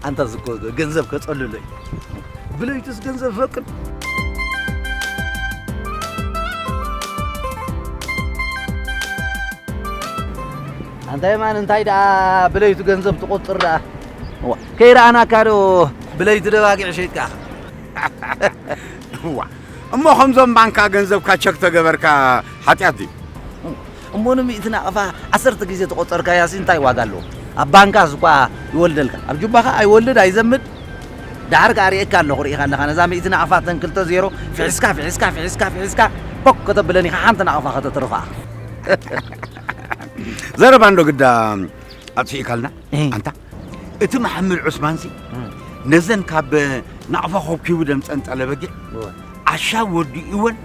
ኣንታ ዝኮ ገንዘብ ከጸልሎ እዩ። ብለይትስ ገንዘብ ፈቅድ። ኣንታ የማን እንታይ ደኣ ብለይቱ ገንዘብ ትቆጽር ደኣ? እዋ፣ ከይረኣናካ ዶ ብለይቲ ደባጊዕ ሸይጥካ? እዋ፣ እሞ ከምዞም ባንካ ገንዘብካ ቸክ ተገበርካ ሓጢኣት ድዩ? እሞ ንሚእቲ ናቕፋ ዓሰርተ ግዜ ተቆጸርካያሲ እንታይ ዋጋ ኣለዎ? ኣብ ባንካስ እኳ ይወልደልካ፣ ኣብ ጁባኻ ኣይወልድ ኣይዘምድ። ደሓር ከኣ ርእየካ ኣለኹ፣ ርኢኻ ኣለኻ። ነዛ ሚእቲ ናቕፋ፣ እተን ክልተ ዜሮ ፍሒስካ፣ ፍሒስካ፣ ፍሒስካ፣ ፍሒስካ፣ ፖክ ከተብለን ኢኻ፣ ሓንቲ ናቕፋ ከተትርፋ። ዘረባ እንዶ ግዳ ኣጥፊእካልና። እህ። ኣንታ፣ እቲ መሓመድ ዑስማንሲ፣ እህ። ነዘን ካብ ናቕፋ ኮብኪቡ ደምጸን ጠለበጊዕ፣ እወ። ዓሻ ወዲእወን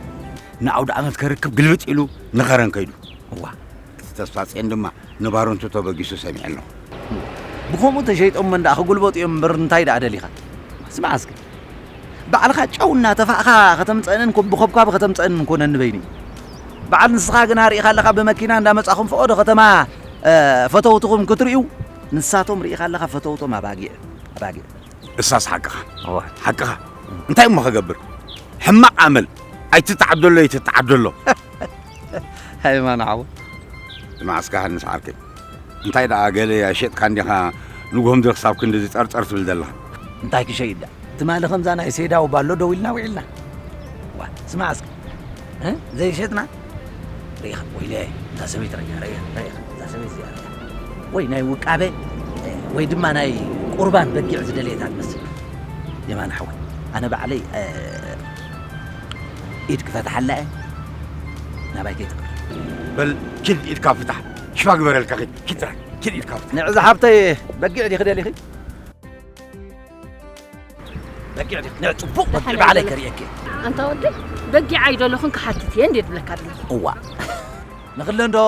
ንኣውደ ዓመት ከርክብ ግልብጥ ኢሉ ንኸረን ከይዱ። እዋ። እቲ ተስፋጽዮን ድማ ንባረንቱ ተበጊሱ ሰሚዐ ኣለኹ። ብኸምኡ ተሸይጦም እንዳ ክጉልበጡ እዮም እምበር እንታይ ደኣ ደሊኻ? ስማዕ እስኪ። ባዕልኻ ጨው እናተፋእኻ ከተምጸአንን ኮ-፣ ብኸብካቢ ከተምጸአንን ኮነኒ በይኑ። በዓል ንስኻ ግና ርኢኻ ኣለኻ ብመኪና እንዳመጻኹም ፈቐዶ ከተማ፣ እ፣ ፈተውትኹም ክትርእዩ፣ ንሳቶም ርኢኻ ኣለኻ ፈተውቶም ኣባጊዕ፣ ኣባጊዕ። እሳስ ሓቅኻ። እዋ። ሓቅኻ። እንታይ እሞ ክገብር? ሕማቕ ኣመል። ኣይትተዓደሎ፣ ኣይትተዓደሎ። ሃይማኖ ሓወ። ንመዓስካ ሃንስ ዓርከይ። እንታይ ደኣ ገለ ሸጥካ እንዲኻ ንግሆም ድረስ ክሳብ ክንድዚ ጸርጸር ትብል ዘለኻ? እንታይ ክሸይድ ደኣ? ትማሊ ከምዛ ናይ ሴዳው ባሎ ደው ኢልና ውዒልና። ዋ፣ ስማዕ እስኪ። እ? ዘይሸጥና? ርኢኻ፣ ወይለ፣ እዛ ሰበይቲ ርኢኻ፣ ርኢኻ፣ ርኢኻ፣ እዛ ሰበይቲ እዚኣ ርኢኻ። ወይ ናይ ውቃበ፣ እ፣ ወይ ድማ ናይ ቁርባን በጊዕ ዝደለየታ ትመስል። የማነ ሓወይ፣ ኣነ ባዕለይ፣ እ፣ ኢድ ክፈትሓላ እየ፣ ናባይ ከይትቕር። በል፣ ኪድ ኢድካ ፍታሕ። ሽፋ ግበረልካ፣ ኪድ፣ ኪድ ጥራይ፣ ኪድ ኢድካ ፍታሕ። ንዕዚ ሓብተይ በጊዕ ዲኺ ደሊኺ? በጊዕ ዲኺ? ንዕ ጽቡቕ በጊዕ ደሓን ባዕለይ ኣይኮነን። ከርእየኪ። ኣንታ ወደይ፣ በጊዕ ኣይደለኹን ክሓትት እየ እንዴ ትብለካ ኣለኹ? እዋ። ንኽለን ዶ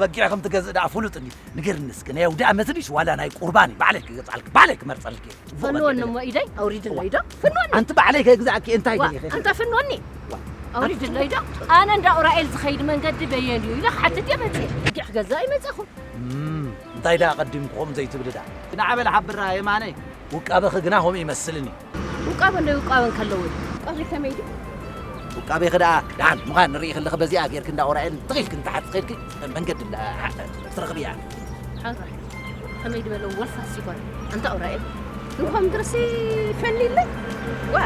በጊዕ ከም ትገዝእ ደኣ ፍሉጥ እንዲ? ንገርኒ እስኪ፣ ናይ ኣውደ ዓመት ድዩስ ዋላ ናይ ቁርባን እዩ? ባዕለይ ክገዝኣልኪ፣ ባዕለይ ክመርጸልኪ። ፈንወኒ እሞ ኢደይ ኣውሪድለይ ዶ? ፈንወኒ። ኣንቲ ባዕለይ ከግዛእኪ እንታይ ዋ፣ ደሊኺ? ኣንታ ፈንወኒ። ዋ። ኣውሪድለይ ዶ? ኣነ እንዳ ኡራኤል ዝኸይድ መንገዲ በየን እዩ ኢለ ክሓትት እየ መጽየ። በጊዕ ክገዛእ ይመጸኹ። እም፣ እንታይ ደኣ ቀዲምክኹም ዘይትብሊ ደኣ? ንዓ በል ሓብራ የማነይ፣ ውቃበኺ ግና ከምኡ ይመስልኒ። ውቃበ እንዶ ውቃበ እንከለዉ እዩ። ውቃበ ከመይ ድዩ? ውቃቤኺ ደኣ ደሓን ምዃን ንርኢ ከለኺ በዚኣ ጌርኪ እንዳ ኡራኤል ትኺልኪ ንታሕቲ ትኺልኪ መንገዲ እንዳ ትረኽብያ። ሓራይ። ከመይ ዝበለ ወልፋስ ይኾን? ኣንታ ኡራኤል። እንኳን ድረሲ ፈሊለ። ዋ፣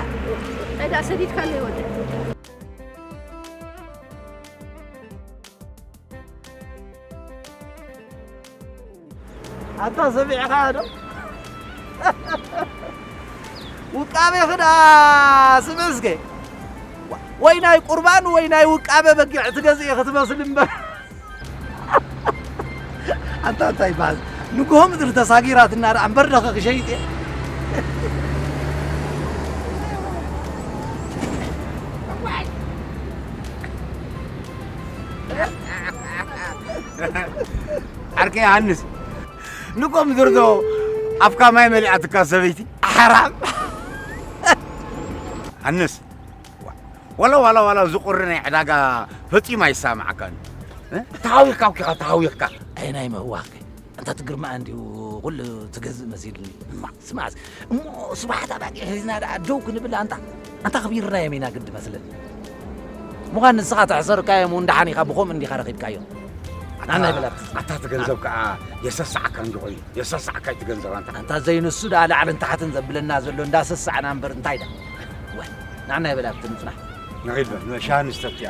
እንታይ ደኣ ሰዲድካ ኣሎ ይወደ። ኣታ ሰሚዕኻ ዶ? ውቃቤ ክዳ ስምስከ ወይ ናይ ቁርባን ወይ ናይ ውቃበ በጊዕ ትገዝእ ክትመስል እምበር። ኣንታ እንታይ ይበሃል? ንግሆ ምድሪ ተሳጊራትና ደኣ እምበር ደኸ ክሸይጥ እየ። ዓርከይ ሃንስ፣ ንጎም ዝርዶ ኣፍካ ማይ መሊኣትካ ሰበይቲ ሓራም። ሃንስ፣ ዋላ፣ ዋላ፣ ዋላ፣ እዚ ቁሪ ናይ ዕዳጋ ፈጺሙ ኣይሰማዓካን። እ? ተሃዊኽካ እኮ ኢኻ፣ ተሃዊኽካ። ኣይ ናይ ምህዋኽከ። ኣንታ ትግርማ እንዲሁ ኩሉ ትገዝእ መሲሉኒ። እማ፣ ስማዕስ፣ እሞ ስብሓት ኣባጊዕ ሒዝና ደኣ ደው ክንብል ኣንታ፣ ኣንታ ኣኽቢርናዮም ኢና ግዲ መስለኒ። ምዃን ንስኻ ተሕሰርካዮም እውን ደሓን ኢኻ፣ ብኸምኡ እንዲኻ ረኺብካዮም። ኣታ፣ ናናይ በላት። ኣታ እቲ ገንዘብ ከኣ የሰስዓካ እንዲ ኮይኑ፣ የሰስዓካ እቲ ገንዘብ ኣንታ። ኣንታ ዘይንሱ ደኣ ላዕልን ታሕትን ዘብለና ዘሎ እንዳሰሳዕና እምበር እንታይ ደኣ? ወ፣ ናናይ በላት ንጽናሕ። ንኺድ ዶ፣ ንሻሂ ንስተትያ።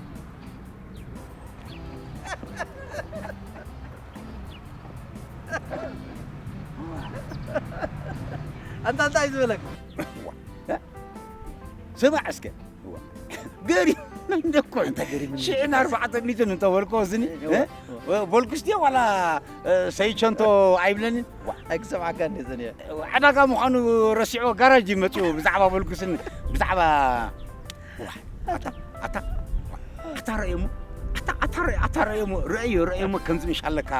ኣንታ እንታይ ዝበለካ? ስማዕ እስከ። ገሪም እንደኮ። ሽዕን ኣርባዕተ ሚእትን እንተበልኮ ስኒ። በልኩስ ድየ ዋላ ሰይቸንቶ ኣይብለንን? ኣይክሰምዓካ እንደ ዘንየ። ዕዳጋ ምዃኑ ረሲዖ ጋራጅ ይመፅኡ ብዛዕባ በልኩስን ብዛዕባ ኣታ ኣታ ኣታ ረእየሞ ኣታ ኣታ ረእየ- ኣታ ረእየሞ ረእዮ ረእየሞ ከምዚ ምሻለካ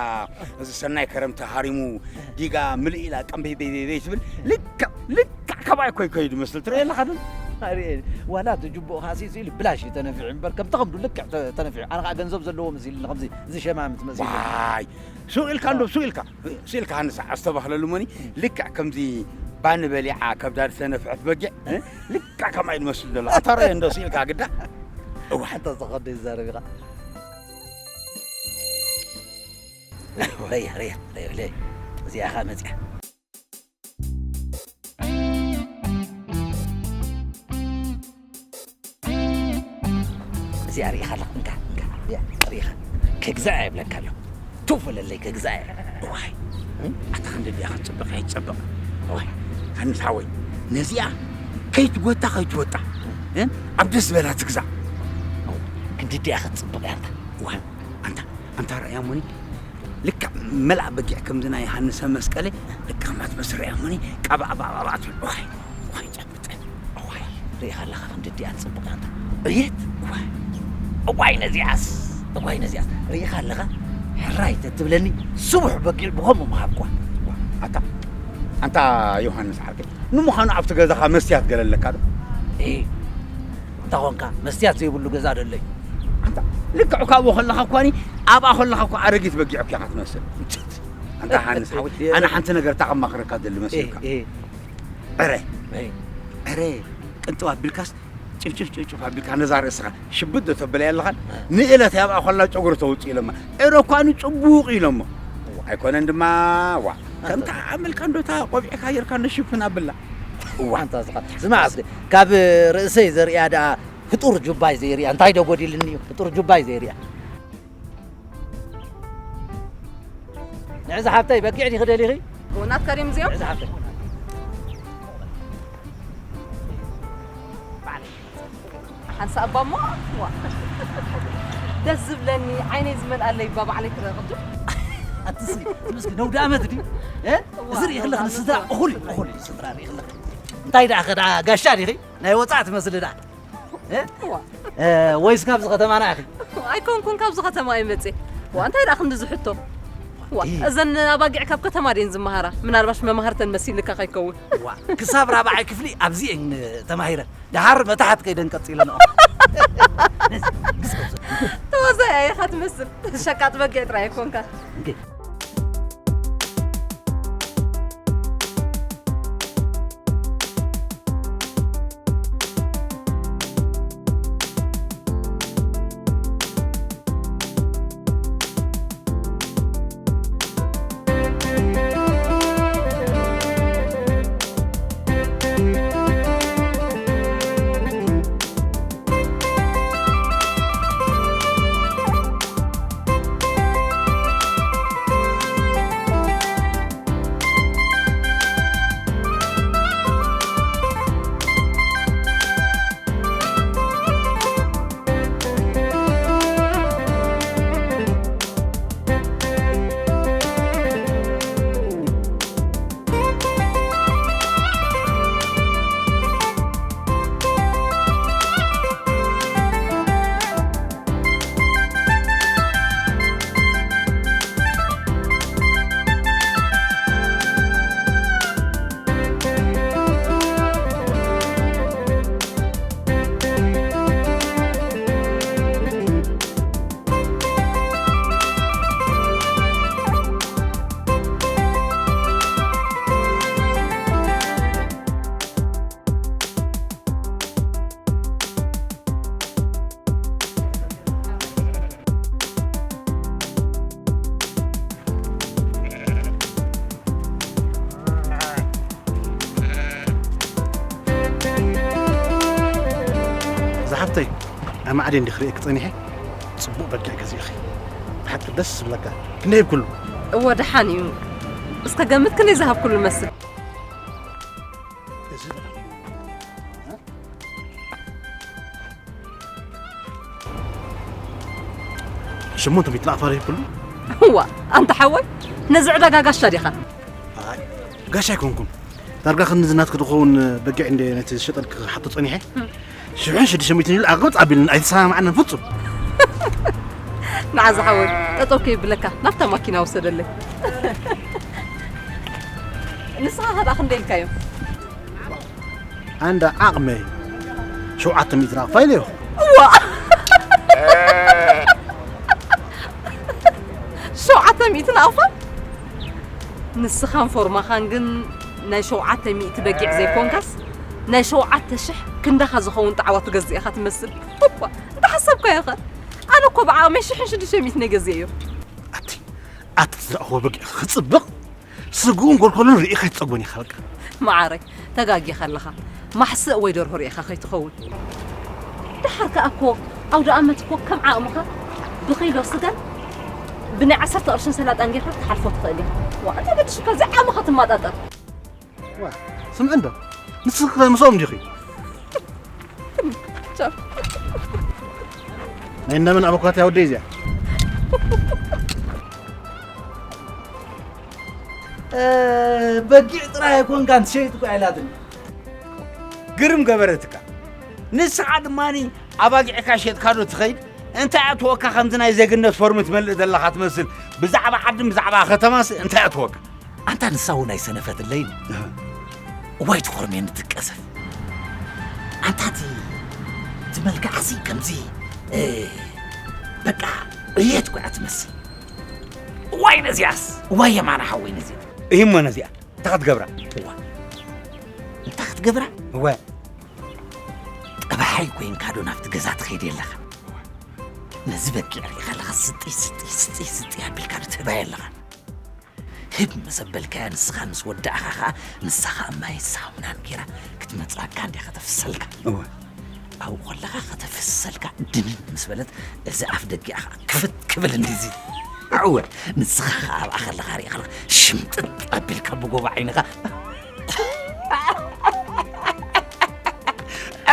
እዚ ሰናይ ከረምቲ ሃሪሙ ዲጋ ምልእ ኢላ ቀንበይ በይ በይ በይ ትብል ልክዕ ልክዕ ከባይ ኮይ ኮይ ዝመስል ትረእየ ኣለኻ ዶ ኣርእየ ዋላ እቲ ጅቡእ ከዓ ሲሱ ኢሉ ብላሽ እዩ ተነፊዑ እምበር ከምቲ ከምዱ ልክዕ ተ- ተነፊዑ ኣነ ከዓ ገንዘብ ዘለዎ መሲሉ ከምዚ እዚ ሸማምት መሲሉ ዋይ ሱቕ ኢልካ እንዶ ሱቕ ኢልካ ሱቕ ኢልካ ሃንሳ ኣስተባህለሉ መኒ ልክዕ ከምዚ ባኒ በሊዓ ከብዳ ዝተነፍዐት በጊዕ እ? ልክዕ ከምኣ እዩ ዝመስል ዘሎ ኣታ ረእየ እንዶ ሱቕ ኢልካ ግዳ እዋ ኣንተ ዝኸዶ ይዛረብ ኢኻ ረያ ረያ ረያ ረያ እዚኣ ኸዓ መፅያ እዚኣ ርኢኻ ኣለኻ እንካ እንካ እዚኣ ርኢኻ ክግዛእ እየ ይብለካ ኣለኹ ቱፍ በለለይ ክግዛእ እየ እዋይ ኣታ ክንዲ ድኣ ክትፅብቕ እየ ትፀብቕ እዋይ ሃንስ ሓወይ ነዚኣ ከይትጎታ ከይትወጣ እ? ኣብ ደስ ዝበላ ትግዛእ ክንዲ ድኣ ክትፅብቕ እያ እንታ እዋይ ኣንታ ኣንታ ረእያ ሞኒ ልክዕ መልኣ በጊዕ ከምዚ ናይ ሃንሰ መስቀለ ልክዕ ማትመስል ረእያ ሞኒ ቀባእ ባባባ ትብል እዋይ ርኢኻ ኣለኻ ከም ደዲኣ ትጽብቕ ኣንታ። እየት? እዋይ። እዋይ ነዚኣስ፣ እዋይ ነዚኣስ። ርኢኻ ኣለኻ? ሕራይ ተትብለኒ ስቡሕ በጊዕ ብኸምኡ ምሃብኳ። ኣታ፣ ኣንታ ዮሃንስ ዓርከይ፣ ንምዃኑ ኣብቲ ገዛኻ መስትያት ገለ ኣለካ ዶ? እይ፣ እንታ ኾንካ መስትያት ዘይብሉ ገዛ ዶ ኣሎ እዩ? ኣንታ፣ ልክዕ ካብኡ ከለኻ እኳኒ፣ ኣብኣ ከለኻ እኳ ኣረጊት በጊዕ እኮ ኢኻ ትመስል። ኣንታ ሃንስ ሓወይ፣ ኣነ ሓንቲ ነገር እታ ከማኽረካ ደሊ መስልካ። እይ፣ እይ። ዕረ፣ እይ። ዕረ፣ ቅንጥብ ኣቢልካስ ጭፍጭፍ ጭፍጭፍ ኣቢልካ ነዛ ርእስኻ ሽብጥ ዶ ተብለያ ኣለኻን? እ። ንእለት ኣብኣ ኮላ ጨጉሪ ተውፅእ ኢሎማ። ዕረ እኳ ንፅቡቕ ኢሎሞ። እዋ። ኣይኮነን ድማ፣ ዋ። ኣንተ ከምታ ዓመልካ እንዶ እታ ቆቢዕካ ጌርካ እንዶ ሽፍን ኣብላ። እዋ። ኣንታ ዝኻ-፣ ስማዕ እስኪ፣ ካብ ርእሰይ ዘርእያ ደኣ ፍጡር ጁባይ ዘይርእያ እንታይ ዶ ጎዲልኒ እዩ? ፍጡር ጁባይ ዘይርእያ። ንዕዚ ሓብተይ በጊዕ ዲኺ ደሊኺ? ናትካ ድዮም እዚኦም? ንዕዚ ሓብተይ። ሓንሳእ እባ እሞ፣ ዋ። ደስ ዝብለኒ፣ ዓይነይ ዝመልኣለይ እባ ባዕለይ ክርኢ ቅድም። ኣትስሪ፣ ምስኪ ነውዲ ኣመት ድዩ? እ? እዋ፣ እዚ ርእይኽለኽ ነውዲ ንስድራ ኣመት። እኹል እዩ፣ እኹል እዩ፣ ስድራ ርእይኽለኽ። እንታይ ደኣ ኸ ደኣ ጋሻ ዲኺ? ናይ ወጻኢ ትመስሊ ደኣ። እ? እዋ። እ፣ ወይስ ካብዚ ከተማና ኢኺ? ኣይኮንኩን፣ ካብዚ ከተማ እየ መጽየ። ዋ፣ እንታይ ደኣ ክንዲ ዝሕቶ? ዋ፣ እይ። እዘን ኣባጊዕ ካብ ከተማ ድየን ዝመሃራ? ምናልባሽ መማህርተን መሲልካ ከይከውን። ዋ፣ ክሳብ ራብዓይ ክፍሊ ኣብዚ እየን ተማሂረን። ደሓር መታሕት ከይደን ቀጺለንኦ። ተዋሳኣይ ኢኻ ትመስል። ሸቃጥ በጊዕ ጥራይ ኣይኮንካ። እንዴ? ዝሓፍተይ፣ ኣማዕድየ እንዲ ክርእየኪ ጸኒሐ፣ ጽቡቕ በጊዕ ገዚእኺ። ብሓቂ ደስ ዝብለካ። ክንደይ ይብክሉ? እወ፣ ደሓን እዩ። እስከ ገምት፣ ክንደይ ዝሃብኩሉ መስል? እዚ ሸሞንተ ሚእቲ ኣፋር ይብሉ። እዋ፣ ኣንታ ሓወይ፣ ነዚ ዕዳጋ ጋሻ ዲኻ? ኣይ፣ ጋሻ ኣይኮንኩን። ዳርጋ ክንዚ ናትኪ ዝኸውን በጊዕ እንደ ነቲ ዝሸጠልኪ ክሓቶ ጸኒሐ። እም። ሽሕን ሽዱሽተ ሚእትን ኢሉ ኣቕብጥ ኣቢሉኒ፣ ኣይተሰማማዕናን ፍጹም። ንዓ ዝሓወይ፣ ጠጠው ከይብለካ፣ ናብታ ማኪና ውሰደለይ። ንስኻ ኸ ደኣ ክንደይ ኢልካዮ? ኣንዳ ዓቕመይ ሸውዓተ ሚእቲ ናቕፋ ኢለዮ። እዋ! ሸውዓተ ሚእቲ ናቕፋ? ንስኻን ፎርማኻን ግን ናይ ሸውዓተ ሚእቲ በጊዕ ዘይኮንካስ፣ ናይ ሸውዓተ ሽሕ ክንዳኻ ዝኸውን ጣዕዋ ትገዝእ ኢኻ ትመስል። እዋ! እንታይ ሓሰብካዮ ኸ? ኣነ እኮ ብዓቕመይ ሽሕን ሽዱሽተ ሚእትን እየ ገዚአዮ። ኣቲ፣ ኣቲ ትዘራእኽዎ በጊዕ ክጽብቕ፣ ስግኡን ጎልጎሉን ርኢኻ ኣይትጸግቦን ኢኻ በቃ። መዓረይ፣ ተጋጊኻ ኣለኻ። ማሕስእ ወይ ደርሆ ርኢኻ ከይትኸውን። ደሓር ከኣ እኮ ኣውደ ኣመት እኮ ከም ዓቕምኻ ብኺሎ ስጋን ብናይ ዓሰርተ ቅርሽን ሰላጣን ጌርካ ክትሓልፎ ትኽእል ኢኻ። ዋ፣ እንታይ ገድሹካ፣ እዚ ዓቕምኻ ትመጣጠር። ዋ፣ ስምዒ እንዶ፣ ንስኺ ከ ምስኦም ዲኺ? ቻው። ናይ እንደምን ኣበኳት ያውደይ እዚኣ። እ፣ በጊዕ ጥራይ ኣይኮንካን ትሸይጥ እኮ ኣይላትን። ግርም ገበረትካ። ንስኻ ድማ ኣባጊዕካ ሸጥካ ዶ ትኸይድ? እንታይ ኣትወካ ከምዚ ናይ ዜግነት ፎርም ትመልእ ዘለኻ ትመስል? ብዛዕባ ዓድን ብዛዕባ ከተማስ እንታይ ኣትወካ? ኣንታ ንሳ እውን ኣይሰነፈትለይን። እዋይ ትኾርሜን ትቀሰፍ። ኣንታ እቲ እቲ መልክዓሲ ከምዚ፣ እ፣ በቃ ዕየት እኮ እያ ትመስል። እዋይ ነዚኣስ፣ እዋይ የማነ ሓወይ ነዚኣ። እሂሞ ነዚኣ፣ እንታይ ክትገብራ? እዋ፣ እንታይ ክትገብራ? እወ። ጠባሓይ ኮይንካ ዶ ናብቲ ገዛ ትኸይድ ኣለኻ? ነዚ በጊዕ ርኢኻ ኣለኻ፣ ስጢ፣ ስጢ፣ ስጢ፣ ስጢ ኣቢልካ ዶ ትህባይ ኣለኻ? ህብ ምስ ኣበልካያ ንስኻ ምስ ወዳእኻ ኸኣ ንሳ ኸኣ ማይን ሳሙናን ጌራ ክትመጽኣካ እንድያ ከተፍሰልካ። እወ። ኣብኡ ኸለኻ ከተፍሰልካ ድንን ምስ በለት እዚ ኣፍ ደጊኣ ኸኣ ክፍት ክብል እንዲዚ። እወ። ንስኻ ኸኣ ኣብኣ ኸለኻ ርኢኻ ኣለኻ ሽምጥጥ ኣቢልካ ብጎቦ ዓይንኻ።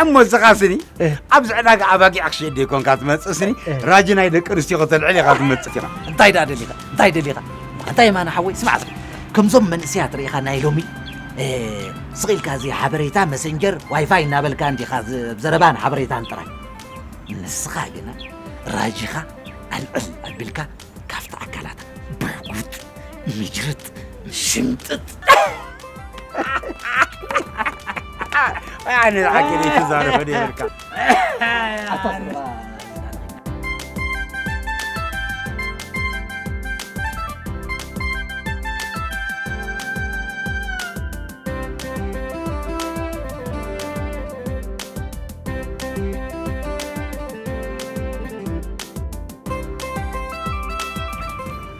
እሞ ንስኻ ስኒ እ። ኣብዚ ዕዳጋ ኣባጊዕ ክሸይድ ዘይኮንካ ትመጽእ ስኒ እ። ራጂ ናይ ደቂ ኣንስትዮ ከተልዕል ኢኻ ትመጽእ ኢኻ። እንታይ ደኣ ደሊኻ? እንታይ ደሊኻ? እንታይ የማነ ሓወይ? ስማዕ እስኪ። ከምዞም መንእሰያት ርኢኻ ናይ ሎሚ፣ እ፣ ስቕ ኢልካ እዚ ሓበሬታ መሰንጀር ዋይፋይ እናበልካ እንዲኻ ዝ-፣ ዘረባን ሓበሬታን ጥራይ። ንስኻ ግና ራጂኻ ኣልዕል ኣቢልካ ካብቲ ኣካላታ ብሕጉጥ፣ ምጅርጥ፣ ሽምጥጥ። ኣነ ንዓኪ ዘይትዛረበ ኔርካ።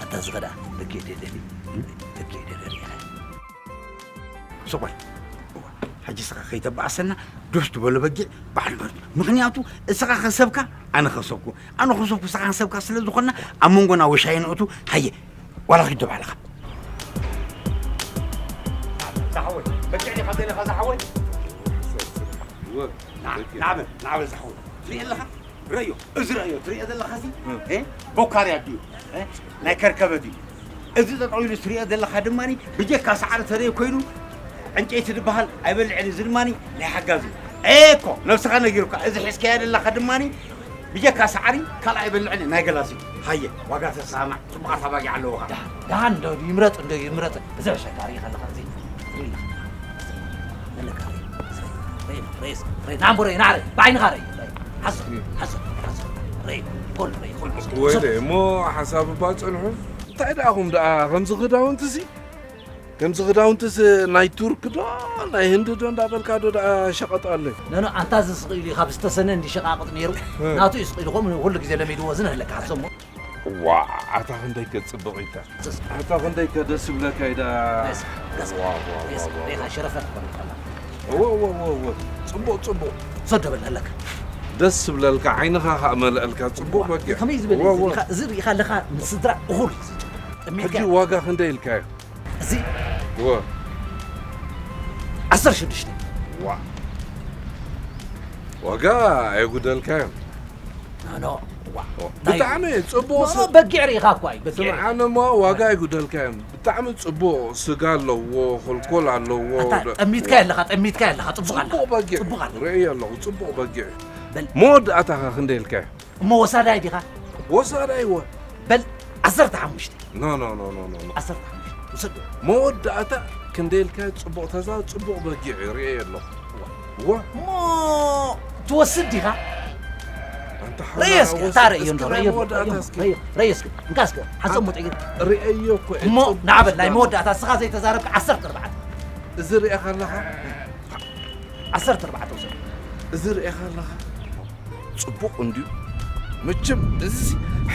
ኣታ ዝኸዳ በጊዕ ደደሊ፣ በጊዕ ደደሊ ኢኻ። ስቕ በል። እዋ፣ ሕጂ ስኻ ከይተባእሰና ዶስ ትበሎ በጊዕ ባዕሉ መርጡ። ምኽንያቱ እስኻ ከሰብካ ኣነ ከሰብኩ፣ ኣነ ከሰብኩ እስኻ ከሰብካ ስለ ዝኾንና ኣብ መንጎና ወሻይ ንእቱ። ሃየ፣ ዋላ ኪድ ባዕልኻ። ዝሓወይ፣ በጊዕ ዲኻ ደለኻ ዝሓወይ? እወ፣ ና-፣ በጊዕ። ናዕበ፣ ናዕበ ዝሓወይ። ትሪኢ ኣለኻ? ረዮ፣ እዚ ረዮ፣ ትሪኦ ዘለኻ እዚ? እ። እ? ቦካርያ ድዩ? እ? ናይ ከርከበ ድዩ? እዚ ጠጠው ኢሉ ትሪኦ ዘለኻ ድማ ብጀካ ሳዕሪ ተደይ ኮይኑ ዕንጨይቲ ዝበሃል ኣይበልዕን። እዚ ድማ ናይ ሓጋዚ እዩ። ኤኮ፣ ነብስኻ ነጊሩካ። እዚ ሒዝካዮ ዘለኻ ድማ ብጀካ ሳዕሪ ካልእ ኣይበልዕን እዩ፣ ናይ ገላሲ። ሃየ፣ ዋጋ ተሰማማዕ፣ ጽቡቓት ኣባጊዕ ኣለዉኻ። ደሓን፣ ደሓን እንዶ ይምረጥ፣ እንዶ ይምረጥ። እዚ ኣሸጋሪ ከለኻ እዚ ትሪኢ ኣለኻ። ኣለካ፣ ርእ፣ ርእ፣ ርእ፣ ርእ፣ ናምቦ ርእ፣ ናዕረ፣ ብዓይንኻ ርእ፣ ርእ፣ ሓዞ፣ ሓዞ፣ ሓዞ፣ ርእ፣ ኮል፣ ርእ፣ ኮል፣ ሓዞ። ወይለ፣ እሞ ሓሳብ እባ ጸንሑ። እንታይ ደኣኹም ደኣ ከምዚ ክዳውንትሲ? ከምዚ ክዳውንትስ ናይ ቱርክ ዶ፣ ናይ ህንዲ ዶ እንዳበልካ ዶ ደኣ ሸቐጥ ኣሎ? ኖ፣ ኖ፣ ኣንታ እዚ ስቕ ኢሉ እዩ፣ ካብ ዝተሰነ እንዲ ሸቓቕጥ ነይሩ። እ። ናቱ እዩ ስቕ ኢሉ፣ ከምኡ ኩሉ ግዜ ለሚድዎ ዝንህለካ፣ ሓዞ እሞ። ዋ፣ ኣታ ክንደይ ከጽብቕ ኢልካ። ስ- ኣታ ክንደይ ከደስ ይብለካ ኢዳ። ስ- ስ- ዋ፣ ዋ፣ ስ- ዋ፣ ዋ። ሪኻ ሸረፈት ትኾን ኢኻ። እወ፣ እወ፣ እወ፣ እወ። ጽቡቕ፣ ጽቡቕ። ሰዶ በል ኣለካ። ደስ ይብለልካ፣ ዓይንኻ ኸኣ መልአልካ። ጽቡቕ ዋ፣ በጊዕ። ከመይ ዝበለ እወ፣ እዚ እወ። ሪኻ፣ እዚ ሪኻ ኣለኻ፣ ምስ ስድራ እኹል እዩ። ጠሚትካ ሕጂ ዋጋ ክንደይ ኢልካዮ? እዚ እወ። ዓሰርተ ሽዱሽተ። ዋ። ዋጋ ኣየጉደልካዮን። ኖ፣ ኖ፣ ዋ። ኦ፣ እንታይ ብጣዕሚ እዩ? ጽቡቕ ኖ፣ ስ-፣ ኖ፣ በጊዕ ርኢኻ እኳ እዩ፣ በጊዕ ስምዓ፣ ርኢኻ። ኣነ እሞ ዋጋ ኣይጉደልካዮን። ብጣዕሚ ጽቡቕ ስጋ ኣለዎ፣ ኮልኮል ኣለዎ። ኣታ ደ-፣ ጠሚትካ ዋ። ኣለኻ፣ ጠሚትካ ኣለኻ፣ ጽቡቕ ኣለኻ። ጽቡቕ በጊዕ። ጽቡቕ ኣለኻ። ርእየ ኣለኹ፣ ጽቡቕ በጊዕ። በል። መወዳእታኸ ክንደይ ኢልካዮ? እሞ ወሳዳይ ዲኻ? ወሳዳይ እወ። በል፣ ዓሰርተ ሓሙሽተ። ኖ፣ ኖ፣ ኖ፣ ኖ፣ ኖ፣ ኖ። ዓሰርተ ሓሙሽተ። ውሰዶ። መወዳእታ ክንደይ ኢልካ ጽቡቕ ተዛ-፣ ጽቡቕ በጊዕ እዩ፣ ርእየ ኣለኹ። እዋ። እዋ። እሞ ትወስድ ዲኻ? ኣንታ ሓውና፣ ረየ እስኪ፣ ወስድ እታ ረእዮ እስኪ እንዶ፣ ናይ ረእዮ፣ መወዳእታ ረእዮ፣ እስኪ። ረእዮ፣ ረእዮ እስኪ። እንካ እስኪ፣ ሓንሳብ ሞጥ ኢግሪ። ርእየዮ እኮ፣ እሞ ጽቡቕ ናዕበል፣ ናይ ስጋ። መወዳእታ፣ እስኻ ዘይተዛረብካ ዓሰርተ ኣርባዕተ። እዚ ርእኻ ኣለኻ? ዓሰርተ ኣርባዕተ ውሰድ። እዚ ርእኻ ኣለኻ? ጽቡቕ እንድዩ። መቸም እዚ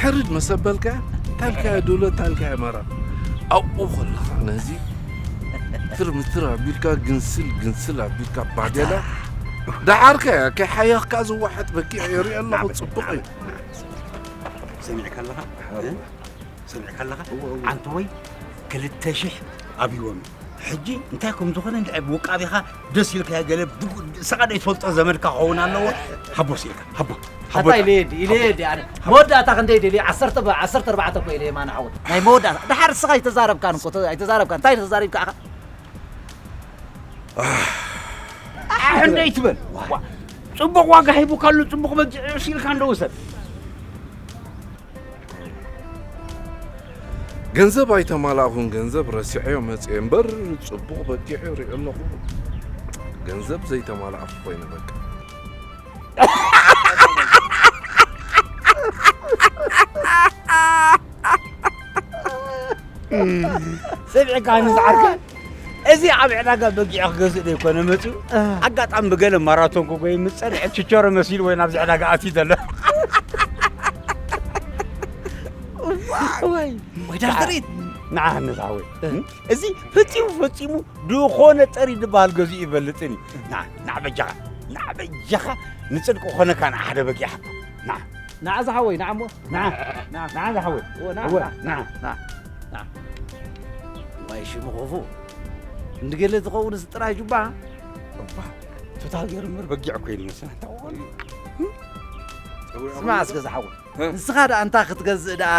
ሕርድ መስ ኣበልካ፣ ታልካዮ ዱለ፣ ታልካዮ መራ። ኣብኡ ከለኻ ነዚ ትር ምትር ኣቢልካ፣ ግንስል ግንስል ኣቢልካ፣ ባዴላ። ደሓርከ ከይሓየኽካ ዝዋሓጥ በጊዕ ይርኢ ኣለኹ። ጽቡቕ እዩ። ሰሚዕካ ኣለኻ? እ? ሰሚዕካ ኣለኻ? እወ፣ እወ። ዓንተወይ ክልተ ሽሕ ኣብይዎም እዩ። ሕጂ እንታይ ከም ዝኾነ እንድዒ ውቃቢኻ ደስ ኢልካዮ ገለ ብጉ-፣ ንስኻ ዘይትፈልጦ ዘመድካ ክኸውን ኣለዎ። ሃቦ ስኢልካ፣ ሃቦ፣ ሃቦ ኣታ ጥራሕ። ኢለ የዲ፣ ኢለ የዲ ኣነ። መወዳእታ ክንደይ ደልየ? ዓሰርተ ብ-፣ ዓሰርተ ኣርባዕተ እኮ ኢለ የማነ ሓወይ። ናይ መወዳእታ። ደሓር ንስኻ ኣይተዛረብካን እኮ፣ ተ-፣ ኣይተዛረብካን። እንታይ ተዛሪብካ ኢኻ? ኣሕ፣ እንደይ ትበል። ዋ። ጽቡቕ ዋጋ ሂቡካ ኣሎ፣ ጽቡቕ በጊዕ እዩ ኢልካ እንዶ ውሰድ። ገንዘብ ኣይተማላእኹን፣ ገንዘብ ረሲዐዮ መጽየ እምበር ጽቡቕ በጊዕ ሪኦ ኣለኹ። ገንዘብ ዘይተማላእኹ ኮይነ በቃ። ሰሚዕካኒ ዝዓርከይ? እዚ ኣብ ዕዳጋ በጊዕ ክገዝእ ዘይኮነ መፂኡ፣ ኣጋጣሚ ብገለ ማራቶን ክጎይ ምስ ፀንሐ ችቸሮ መሲሉ ወይ ናብዚ ዕዳጋ ኣትዩ ዘሎ። ወይ ወይ ዳር ትርኢት። ንዓ ንዛ ወይ እዚ ፈፂሙ ፈፂሙ ዝኾነ ጠሪ ዝበሃል ገዚኡ ይፈልጥን እዩ። ንዓ ንዓ በጃኻ ንዓ በጃኻ ንፅድቂ ኮነካ ንዓ ሓደ በጊዕ ሃባ። ንዓ ንዓ ዝሓወይ ንዓ እሞ ንዓ ንዓ ንዓ ዝሓወይ እወ፣ ንዓ፣ እወ፣ ንዓ። ንዓ ንዓ። ዋይ ሽሙ ኸፉ እንድገለ ትኸውን እዚ ጥራይ ጁባ። እባ ቶታል ገይሩ እምበር በጊዕ እኮ እዩ ዝመስል። እንታይ ኾን? ስማ እስከ ዝሓወይ። እ? ንስኻ ደኣ እንታ ክትገዝእ ደኣ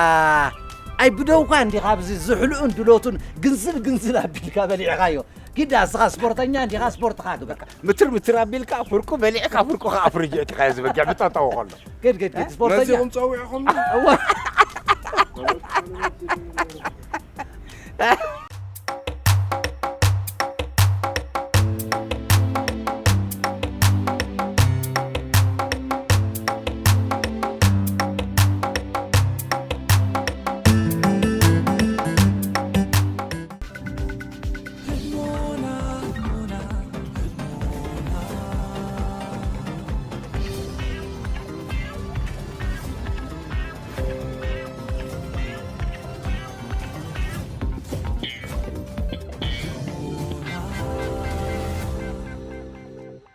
ኣይ ብደውካ እንዲኻ ኣብዚ ዝሕልኡን ድሎቱን ግንዝል ግንዝል ኣቢልካ በሊዕኻዮ። ጊዳ እስኻ ስፖርተኛ እንዲኻ ስፖርትኻ ግበርካ። ምትር ምትር ኣቢልካ ፍርቁ በሊዕካ ፍርቁ ከኣ ፍርጅ እትኻ ዝበጊዕ ብጠጠው ከሎ። ግድ ግድ ግድ ስፖርተኛ። ነዚኹም ጸዊዕኹም? እዋ።